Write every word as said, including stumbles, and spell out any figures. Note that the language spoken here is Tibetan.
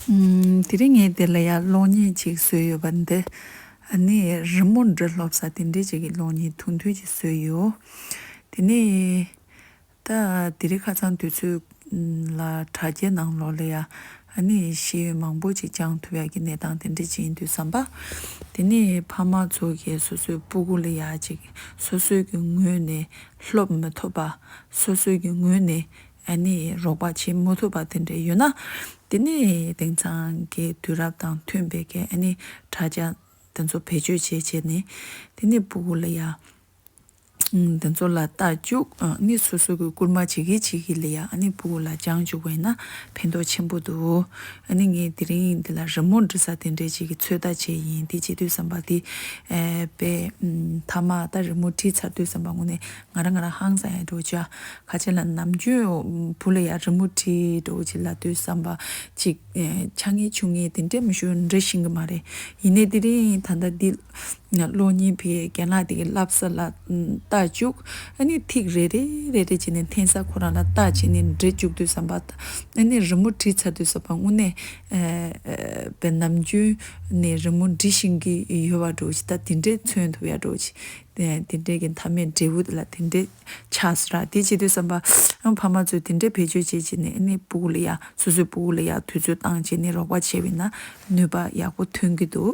ཨུམ། དེ་རིང་ངས་དེ་ལ་ཡ་གློག་བརྙན་ཅིག་བཟོས་ཡོད་པ་འདི། ཨ་ནི་རི་མོ་འབྲི་སློབ་ས་དེ་འདྲས་ཅིག་གི་གློག་བརྙན་ཐུང་ཐུང་ཅིག་བཟོས་ཡོད། དེ་ནས་ད་དེ་རིང་ཁ་སང་དུས་ཚོད་ལ་དྲ་རྒྱའི་ནང་ལོགས་ལ་ཡ་ཨ་ནི་ཤེས་ཡོན་མང་པོ་ཅིག་སྦྱང་ཐུབ་ཡ་གི་གནས་སྟངས་དེ་འདྲས་ཅིག་ཡིན་དུས་ཙམ་པ། དེ་ནས་ཕ་མ་ཚོ་གིས་སོ་སོའི་སྤུ་གུ་ལ་ཡ་ཅིག་སོ་སོའི་གི་ངོས་ནས་སློབ་མི་ཐུབ་པ། སོ་སོའི་གི་ངོས་ནས་ཨ་ནི་རོགས་པ་བྱེད་མ་ཐུབ་པ་དེ་འདྲ་ཡོད་ན། དེ་ནས་དེང་སང་གི་དུས་རབས་དང་མཐུན་པའི་གི་ཨ་ནི་དྲ་རྒྱ་དེ་ཚོ་བེད་སྤྱོད་བྱས་བྱས་ནས། དེ་ནས་སྤུ་གུ་ལ་ཡ་ཨུམ། དེ་ཚོ་ལ་ལྟ་བཅུག་ཨ་ནི་སོ་སོ་གི་སྐུལ་མ་བྱེད་ཀྱི་བྱེད་ཀྱི་ལ་ཡ་ཨ་ནི་སྤུ་གུ་ལ་སྦྱང་བཅུག་པ་ཡིན་ན་ཕན་ཐོགས་ཆེན་པོ་འདུག་ཨ་ནི་ངས་དེ་རིང་འདི་ལ་རི་མོ་འབྲི་ས་དེ་འདྲས་ཅིག་གི་ཚོད་ལྟ་བྱས་ཡིན། དེ་བྱེད་དུས་ཙམ་པ་དེ་ཨེ་པའི་ཨུམ། མཐའ་མ་ད་རི་མོ་བྲིས་ཚར་དུས་ཙམ་པ་དངོས་གནས་ང་རང་ང་རང་ཧང་སང་ཡ་འགྲོ་ཅག་ཁ་ཆེ་ལ་ནམ་རྒྱུན་བུ་ལ་ཡ་རི་མོ་བྲིས་འགྲོ་ཅིག་ལབ་དུས་ཙམ་པ་ཅིག་ཨེ་ཆ་ངེས་ཆུང་ངེས་དེ་འདྲས་མི་ཞུ་འབྲི་ཤེས་ཀྱི་མ་རེད། ཡིན་ནའི་དེ་རིང་ད་ལྟ་འདི་གློག་བརྙན་ཕའི་རྒན་ལགས་དེ་གི་བསླབ་ས་ལ་ལྟ་བཅུག་ཨ་ནི་ཐིག་རེ་རེ་རེ་རེ་བྱས་ནས་འཐེན་ས་ཁོ་རང་ལ་ལྟ་བྱས་ནས་འབྲི་བཅུག་དུས་ཙམ་པ། ཨ་ནི་རི་མོ་བྲིས་ཚར་དུས་ཙམ་པ་དངོས་གནས་ཨེ་ཨེ་པའི་ནམ་རྒྱུན་ནས་རི་མོ་འབྲི་ཤེས་ཀྱི་ཡོད་པ་འགྲོ་ཅིག་ད་དེ་འདྲས་མཚོན་ཐུབ་ཡ་འགྲོ་ཅིག་དེ་དེ་འདྲས་ཀྱི་མཐའ་མའི་འབྲས་བུ་དེ་ལ་དེ་འདྲས་ཆགས་སོང་ར། དེ་བྱེད་དུས་ཙམ་པ་ཨ་ཕ་མ་ཚོས་དེ་འདྲས་བེད་སྤྱོད་བྱེད་བྱས་ནས་ཨ་ནི་སྤུ་གུ་ལ་ཡ་སོ་སོའི་སྤུ་གུ་ལ་ཡ་དུས་ཚོད་བཏང་བྱས་ནས་རོགས་པ་བྱས་པ་ཡིན་ན་ནུས་པ་ཡག་པོ་ཐོན་གྱི་འདུག